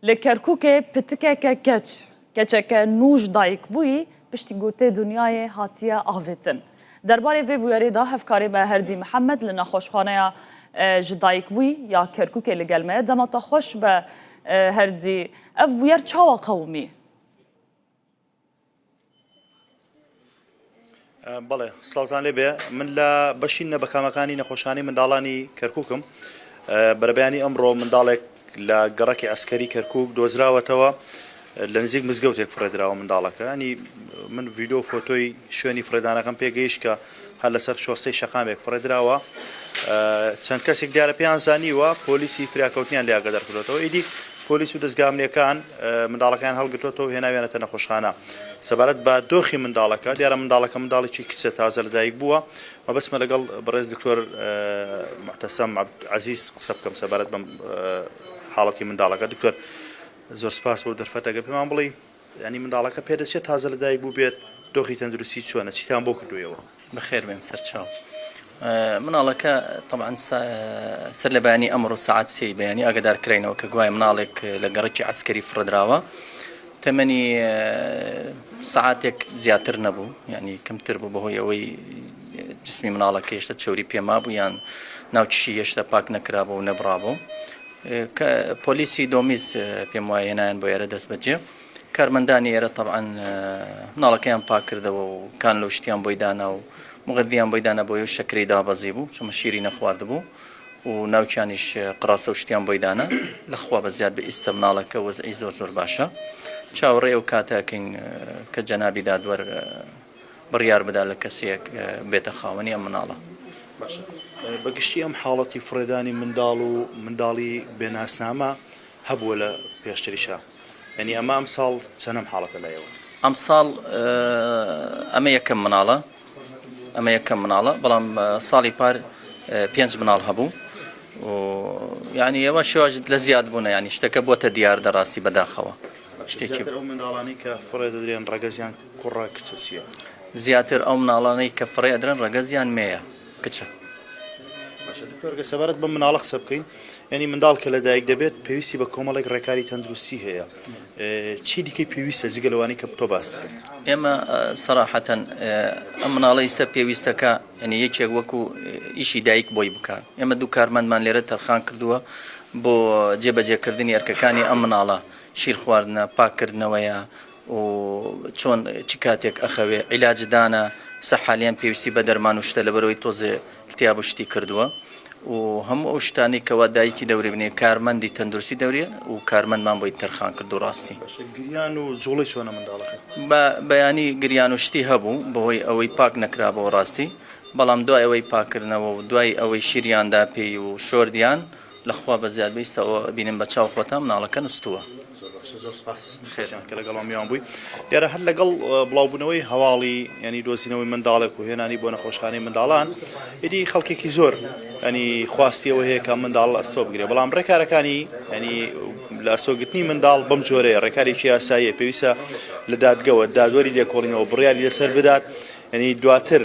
Li Kerkûkê pitikeke keç, keçeke nû ji dayikbûyî piştî ku tê dinyayê hatiye avêtin. Derbarê vê bûyerê de hevkarê me Herdî Mihemed li nexweşxaneya ji dayikbûyî ya Kerkûkê li gel me ye. Dema te xweş be Herdî, ev bûyer çawa qewimî? بەڵێ سڵاوتان لێ بێ من لە بەشی نەبەکامەکانی نەخۆشخانەی منداڵانی کەرکووکم بەرەبەیانی ئەمڕۆ منداڵێک لە گەڕەکی ئەسکەری کەرکووک دۆزراوەتەوە لە نزیک مزگەوتێک فڕێدراوە منداڵەکە ینی من ڤیدۆ فۆتۆی شوێنی فڕێدانەکەم پێگەیشت کە هەر لەسەر شۆستەی شەقامێک فڕێدراوە چەند کەسێک دیارە پێیان زانیوە پۆلیسی فریاکەوتنیان لێ ئاگادار کردوێتەوە ئیدی پۆلیس و دەزگا ئەمنییەکان منداڵەکەیان هەڵگرتووەتەوە و هێناویانەتە نەخۆشخانە. سەبارەت بە دۆخی منداڵەکە، دیارە منداڵەکە منداڵێکی کچە تازە لەدایک بووە، مەبەستمە لەگەڵ بەڕێز دکتۆر موعتەسەم عەبدولعەزیز قسە بکەم سەبارەت بەم حاڵەتی منداڵەکە. دکتۆر زۆر سپاس بۆ دەرفەتەکە، پێمان بڵێی یانی منداڵەکە پێدەچێت تازە لەدایک بووبێت، دۆخی تەندروستی چۆنە، چیتان بۆ کردوویەوە؟ بەخێر بێن سەرچاو. مناڵەکە تەبعەن سەر لە بەیانی ئەمڕۆ سەعات سێی بەیانی ئاگادار کراینەوە کە گوایە مناڵێک لە گەڕەکی عەسکەری فڕێدراوە تەمەنی سەعاتێک زیاتر نەبوو یعنی کەمتر بوو بەهۆی ئەوەی جسمی مناڵەکە هێشتا چەوری پێما بوو یان ناوچشی هێشتا پاک نەکرابوو و نەبرابوو کە پۆلیسی دۆمیز پێم وایە هێنایان بۆ ئێرە دەست بەجێ کارمەندانی ئێرە تەبعەن مناڵەکەیان پاک کردەوە و کانلۆ شتیان بۆی دانا و مغذیان بۆی دانا بۆی و شەکرەی دابەزی بوو چونکە شیری نەخواردبوو و ناوکیانیش قڕاسە و شتیان بۆی دانا لە خوا بە زیاد بە ئیستە مناڵەکە وەزعی زۆر زۆر باشە چاوەڕێ ئەو کاتە ئەکەین کە جەنابی دادوەر بڕیار بدا لە کەسێک بێتە خاوەنی ئەم مناڵە. باشە بە گشتی ئەم حاڵەتی فڕێدانی منداڵ و منداڵی بێ ناسنامە هەبووە لە پێشتریشا؟ یانی ئەمە ئەمساڵ چەنەم حاڵەتە لای ئێوە؟ ئەمساڵ ئەمە یەکەم مناڵە ئەمە یەکەم مناڵە بەڵام ساڵی پار پێنج مناڵ هەبوو و یعنی ئێوە شێواژت لە زیاد بوونە ینی شتەکە بۆتە دیار دەڕاستی بەداخەوە شتێکی ئەو منداڵانی کە فڕێ دەدرێن ڕەگەزیان کوڕە کچە چییە؟ زیاتر ئەو مناڵانەی کە فڕێ ئەدرێن ڕەگەزیان مێیە کچە. باشە دکتۆر گەر سەبارەت بەم مناڵە قسە بکەین یعنی منداڵ کە لەدایک دەبێت پێویستی بە کۆمەڵێک ڕێکاری تەندروستی هەیە چی دیکەی پێویستە جگە لەوانەی کە تۆ باست کرد؟ ئێمە سەراحەتەن ئەم مناڵە ئیستا پێویستەکە یعنی یەکێک وەکو ئیشی دایک بۆی بکە ئێمە دوو کارمەندمان لێرە تەرخان کردووە بۆ جێبەجێکردنی ئەرکەکانی ئەم مناڵە شیر خواردنە پاککردنەوەیە و چۆن چ کاتێک ئەخەوێ عیلاج دانە سە حالیان پێویستی بە دەرمان و شتە لەبەرەوەی تۆزێ التیاب و شتی کردووە و هەموو ئەو شتانەی کەوا دایکی دەوری بنێ کارمەندی تەندروستی دەوریە و کارمەندمان بۆی تەرخان کرد و ڕاستی. باشە گریان و جوڵەی چۆنە منداڵەکە؟ بە بەیانی گریان و شتی هەبوو بەهۆی ئەوەی پاک نەکرابەوە ڕاستی بەڵام دوای ئەوەی پاکردنەوە و دوای ئەوەی شیریان دا پێی و شۆردیان لەخوا بەزیاد بێ ئیستا ئەوە ئەبینن بە چاو خۆتان مناڵەکە نوستووە. زۆر باشە زۆر سپاس خێر گیان کە لەگەڵمان میوان بووی. دیارە هەر لەگەڵ بڵاوبوونەوەی هەواڵی یانی دۆزینەوەی منداڵێک و هێنانی بۆ نەخۆشخانەی منداڵان ئیدی خەڵکێکی زۆر ینی خواستی ئەوە هەیە کە منداڵ لە ئەستۆ بگرێ بەڵام ڕێکارەکانی ینی لە ئەستۆگرتنی منداڵ بەم جۆرەیە ڕێکارێکی یاساییە پێویستە لە دادگەوە دادوەری لێکۆڵینەوە بڕیاری لەسەر بدات ینی دواتر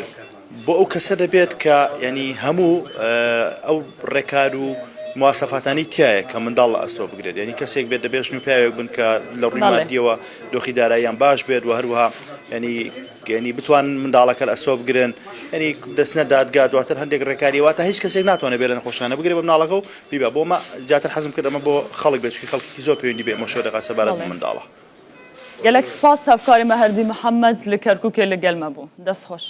بۆ ئەو کەسە دەبێت کە یانی هەموو ئەو ڕێکار و مواسەفاتانی تایە کە منداڵ لە ئەستۆ بگرێت یعنی کەسێک بێت دەبێت ژن و پیاوێک بن کە لە ڕووی مادیەوە دۆخی داراییان باش بێت و هەروەها ینی گەنی بتوان منداڵەکە لە ئەستۆ بگرن ینی دەستنە دادگا دواتر هەندێک ڕێکاری واتە هیچ کەسێک ناتوانێت بێت لە نەخۆشخانە بگرێ بە مناڵەکە و بیبا بۆ مە زیاتر حەزم کرد ئەمە بۆ خەڵک بێت چونکە خەڵکێکی زۆر پەیوەندی بە ئێمەشەوە دەکات سەبارەت بە منداڵە. گەلەک سپاس هەڤکارê me Herdî Mihemed li Kerkûkê li gel me bû. Dest xweş.